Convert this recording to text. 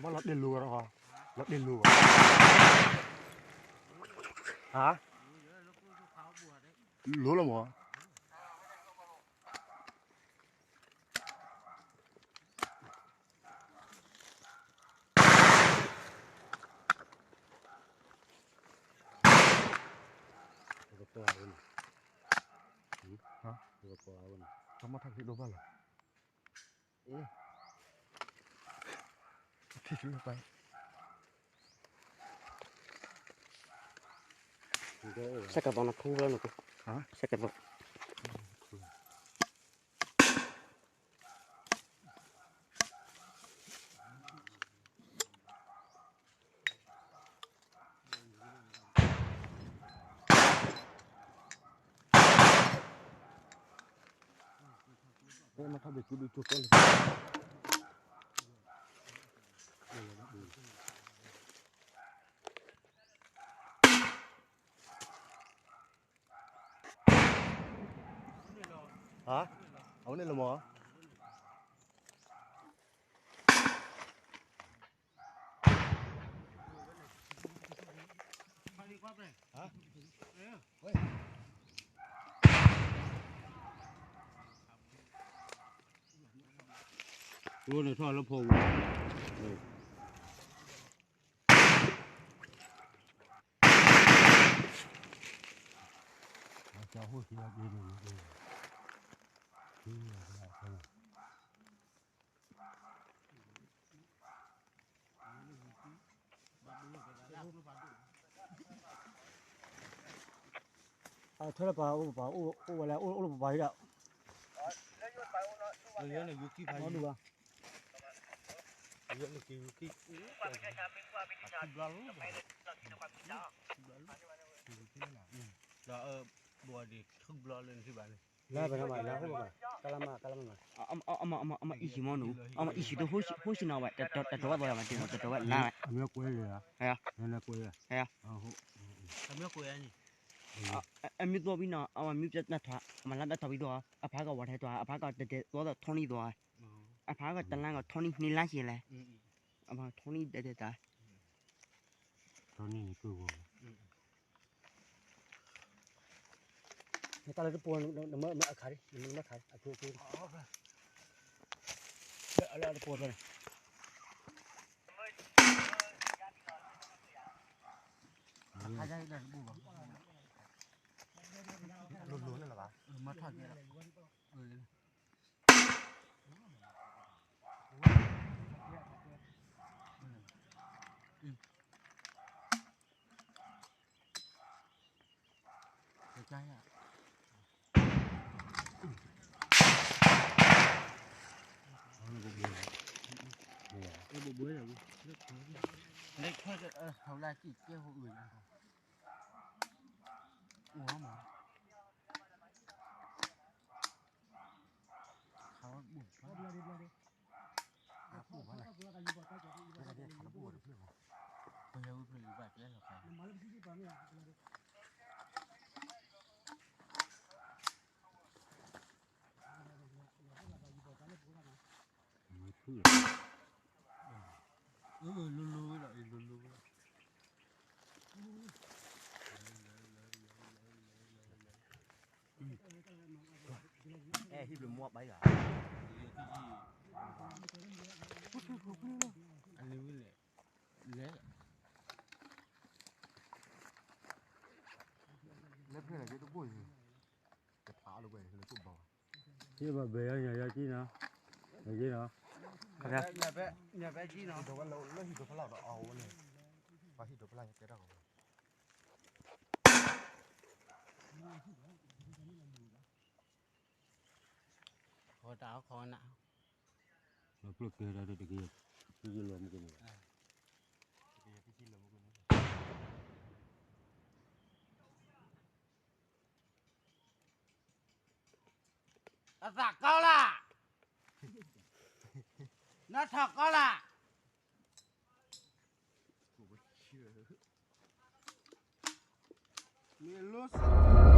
မ့ၢ်လီၤတဲလိၤဝဲဒီး, လီၤတဲလိၤဝဲ, ဟါ, လိၤလီၤမး, ပကပၤဝဲန့ၣ်, ပကပၤဝဲန့ၣ်, တၢ်မ့ၢ်ထီၣ်က့ၤဒိၣ်ဘၣ်လီၤ, ထံၣ်ဆူလၢပၢ်, ဆဲးကသိးနခူလီၤနက, ဆဲးကသိး မ့ၢ်ထီၣ်ဘ့ၣ်ကူဒုကၠိကဲလၢာ်, ဟါ, အဝဲန့ၣ်လီၤမး, အိၣ်န့ၣ်ထီၣ်လၢဖိဝံၤ, အထွဲလၢပှၤအိၣ်ပှၤအိၣ်ဝဲလၢအိၣ်လၢပှၤပှၤဟံၣ်ဒီး, ဒီးဘျီလၢ အမအံၤမ့ၢ်နုၤ အမအံၤဆံးတဟိၣ်ဆံးနီၤဝဲ တတီၤဝဲသီယၤမး တတီၤဝဲလါဝဲ အမ့ၢ်ကွဲးလၢ, အမ့ၢ်သီဝံၤနီၤ အမ့ၢ်ပျဲနၢ်ထွါ အမၤလၢတၢ်ထွါဝံၤသီ အဖါကီၢ်ဝဲထဲထွါ အဖါကီၢ်တတဲသီဒီးထီနံၣ်သီ အဖါကီၢ်တလါကီၢ်ထီနံၣ်န့ၣ်လါဆံးလဲၣ်, အဖါကီၢ်ထီနံၣ်တဲတဲတၢ် ထီနံၣ်န့ၣ်ကၢၢ်ဂီၤ နတၢ်လၢတပိာ် နမ့ၢ်အခါ နမ့ၢ်ခါ အကျိၤကျိၤ လၢအလၢတပိာ်ဖဲန့ၣ် အခါယါအံၤလၢတပိာ်ဘၣ် လိၤလိၤန့ၣ်လီၤဘၣ် မၤထီၣ်ကဲလီၤ အဲ ဟံၣ်ဘျုးမွၢ်ဘၣ်ယၤ အလံဝဲလဲၣ် လဲၣ် လဲၣ်ဖဲလဲၣ်က့တဘိၣ်ယၤ ကထါအီၤလၢဝဲလၢကဘီ ဟံၣ်ဘၣ်ဘဲယၤယၤကံနီၤ ယၤကံနီၤ ညၣ်ဘဲကံနီၤ ဒီးဝဲလၢဟံၣ်ဒိဖျါဒီးအီၤဝဲန့ၣ် ပှၤဟံၣ်ဒိဖျါယၤကဲတၢ်ကီ ဃီတၢ်အီၣ်ခီနၢ် လီၤပျိၢ်ကဲဒၣ်တက့ၢ် ပယီၤလီၤမုၢ်ကန့ၣ် အသးကီလၢ် နထီၣ်ကီလၢ် မ့ၢ်လိ